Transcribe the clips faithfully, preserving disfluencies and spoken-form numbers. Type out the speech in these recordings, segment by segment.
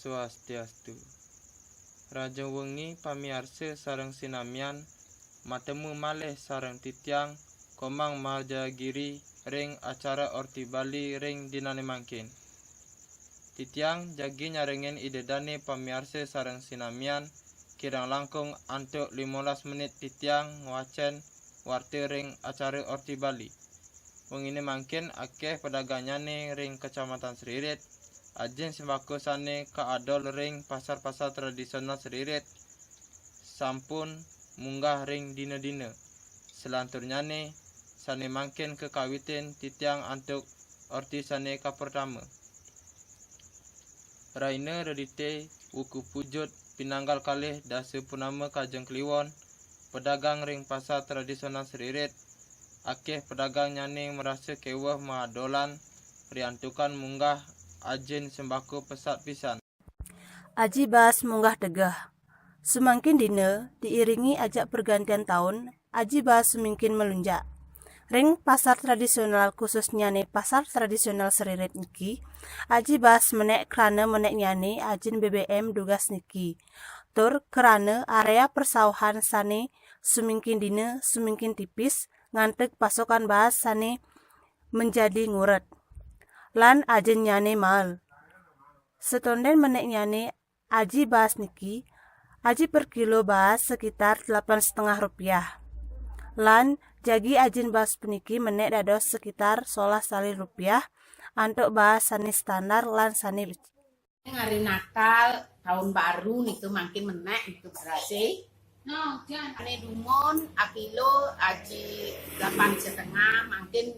Swastiastu. Rahajeng wengi pamiarsa sareng sinamian, matemu malih sareng titiang Komang Marjagiri ring acara Orti Bali ring dinane mangkin. Titiang jagi nyarengin ida dane pamiarsa sareng sinamian kirang langkung antuk limolas menit titiang ngwacen warta ring acara Orti Bali. Wengine mangkin akeh pedagangnyané ring Kecamatan Seririt, ajin sembako sané kaadol ring pasar-pasar tradisional Seririt sampun munggah ring dina-dina. Selanturnyané sané mangkin kakawitin titiang antuk orti sané kapertama. Rahina Redité, wuku pujut, pinanggal kalih dasa purnama Kajeng Kliwon, pedagang ring pasar tradisional Seririt, akeh pedagangnyané marasa keweh maadolan riantukan munggah ajin sembako pesat pisan. Aji baas munggah tegeh. Sumangkin dina, diiringi ajak pergantian taun, aji baas sumingkin malunjak. Ring pasar tradisional khususnyané pasar tradisional Seririt niki, aji baas menék krana menéknyané ajin B B M dugas niki. Tur krana area persawahan sané sumingkin dina sumingkin tipis nganteg pasokan baas sané menjadi nguret. Lan ajinnyané mael. Setonden menéknyané aji baas niki, aji per kilo baas sekitar delapan setengah rupiah. Lan jagi ajin baas puniki menék dados sekitar solas tali rupiah antuk baas sané standar lan sané becik. Hari Natal, tahun baru niku mangkin menék niku berasé. Ané dumun akilo aji delapan setengah, mangkin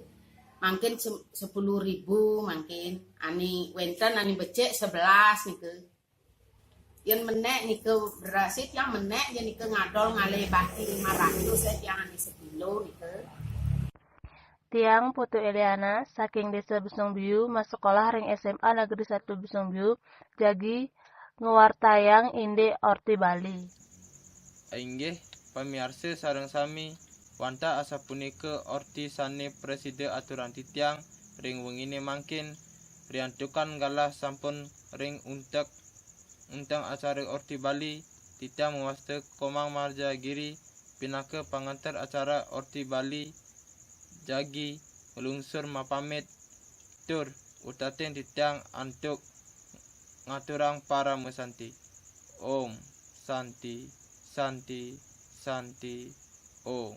mangkin se- sepuluh ribu mangkin. Ané wénten ané becik sebelas niku. Yén menék niku berasé tiang menék yén niku ngadol ngalih bati lima ratus ya tiang ané sekilo niku. Tiang Putu Eliana saking Desa Besung Biu, masekolah ring S M A Negeri Satu Besung Biu, jagi ngwartayang indik Orti Bali. Inggih, pamiarsa sareng sami, wantah asapunika orti sané prasida aturang titiang ring wengine mangkin, riantukan galah sampun ring untek, unteng acara Orti Bali, titiang mawasta Komang Marjagiri pinaka panganter acara Orti Bali jagi nglungsur mapamit tur utatin titiang antuk ngaturang parama santi. Om Santi, Santi, Santi, Om.